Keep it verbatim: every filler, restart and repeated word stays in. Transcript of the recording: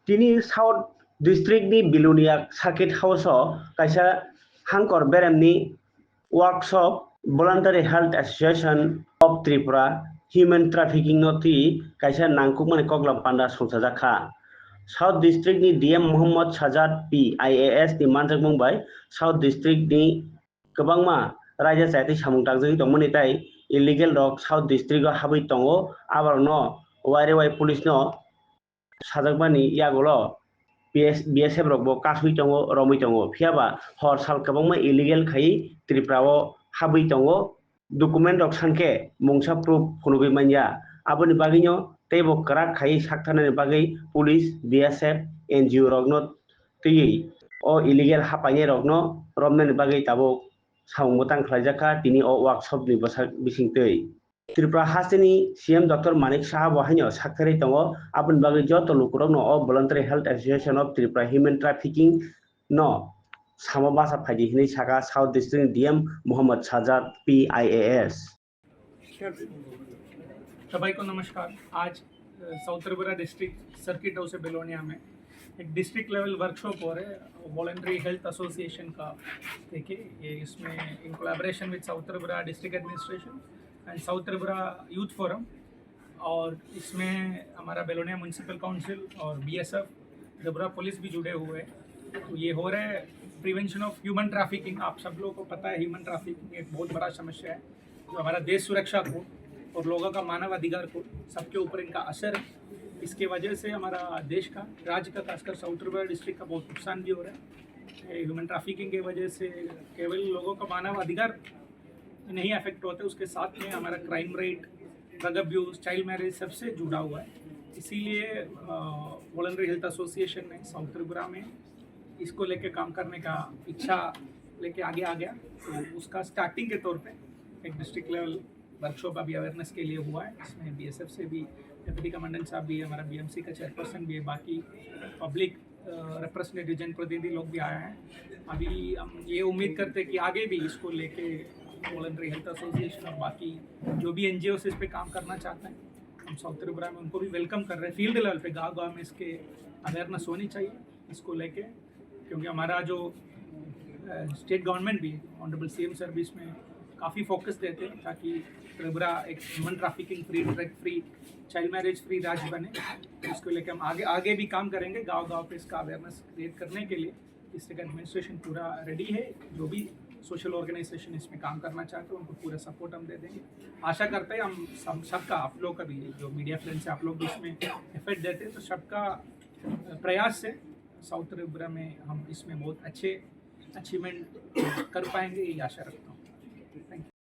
Tini South District ni Bilonia Circuit House o kaisa hangkor beremni workshop Voluntary Health Association of Tripura human trafficking no twi kaisa nangkukmani koklam panda songchajak kha. South District ni D M Mohammad Sajad P I A S ni manjakmung bai South District ni kwbangma raida chayatwi samung tangjagwi tongmani tei illegal rok South District o habwi tongo, aborokno wairebai police no sajakmani yagulo P S, B S F rokbo kasui tongo, romwi tongo. Phiyaba hor sal kwbangma illegal khai Tripura o habwi tongo. Document rok sankhe mungsa proof phunugwi manya. Aboni bagwino teibo kwrak khai saktharnani bagwi police, B S F, N G O rokno twiwi o illegal hapainai rokno romnani bagwi tabuk samung mwtang khlaijak kha tini o workshop ni bwsak bisingtwi. Tripura hasteni C M Doctor Manik Saha bo haino sakthari tongo, aboni bagwi joto lukurokno o Voluntary Health Association of Tripura human trafficking no samo basa phaidi hinwi saka South District D M Mohammad Sajad P I A S. सबाई को नमस्कार। आज अ, south Tripura district circuit house Belonia में एक district level workshop हो रहा है वॉलंटरी हेल्थ एसोसिएशन का। देखिए, ये इसमें in collaboration with South Tripura District Administration and South Tripura Youth Forum, और इसमें हमारा बेलोनिया म्युनिसिपल काउंसिल और बीएसएफ त्रिपुरा पुलिस भी जुड़े हुए हैं। तो ये हो रहा है प्रिवेंशन ऑफ ह्यूमन ट्रैफिकिंग। आप सब लोगों को पता है, ह्यूमन ट्रैफिकिंग एक बहुत बड़ा समस्या है जो हमारा देश सुरक्षा को और लोगों का मानव अधिकार को, सबके ऊपर इनका असर है। इसके वजह से हमारा देश का, राज्य का, खासकर साउथ त्रिपुरा डिस्ट्रिक्ट का बहुत नुकसान भी हो रहा है। ह्यूमन ट्रैफिकिंग की वजह से केवल लोगों का मानव अधिकार नहीं अफेक्ट होते, उसके साथ में हमारा crime rate, drug abuse, child marriage सबसे जुड़ा हुआ है। इसीलिए वॉलंटरी हेल्थ एसोसिएशन ने साउथ त्रिपुरा में इसको लेके काम करने का इच्छा लेके आगे आ गया। तो उसका स्टार्टिंग के तौर पे एक डिस्ट्रिक्ट लेवल वर्कशॉप अभी अवेयरनेस के लिए हुआ है, इसमें बीएसएफ से भी डेप्यूटी कमांडेंट साहब भी है, हमारा बीएमसी का चेयरपर्सन भी है, बाकी पब्लिक रिप्रेजेंटेटिव, जनप्रतिनिधि लोग भी आए हैं। अभी हम ये उम्मीद करते हैं कि आगे भी इसको लेके वॉलंटरी हेल्थ एसोसिएशन और बाकी जो भी एनजीओ इस पे काम करना चाहते हैं, हम साउथ त्रिपुरा में उनको भी वेलकम कर रहे हैं। फील्ड लेवल पे, गांव गांव में इसके अवेयरनेस होनी चाहिए इसको लेके, क्योंकि हमारा जो स्टेट गवर्नमेंट भी, ऑनरेबल सीएम सर भी इसमें काफ़ी फोकस देते हैं ताकि त्रिपुरा एक human trafficking free, drug free, child marriage free राज्य बने। इसको लेके हम आगे आगे भी काम करेंगे, गांव गांव पे इसका अवेयरनेस क्रिएट करने के लिए। डिस्ट्रिक्ट एडमिनिस्ट्रेशन पूरा रेडी है, जो भी सोशल ऑर्गेनाइजेशन इसमें काम करना चाहते हैं उनको पूरा सपोर्ट हम दे देंगे। आशा करते हैं हम सब, सबका, आप लोग का भी, जो मीडिया फ्रेंड्स हैं, आप लोग भी इसमें एफर्ट देते हैं, तो सबका प्रयास से साउथ त्रिपुरा में हम इसमें बहुत अच्छे अचीवमेंट कर पाएंगे, ये आशा रखता हूँ।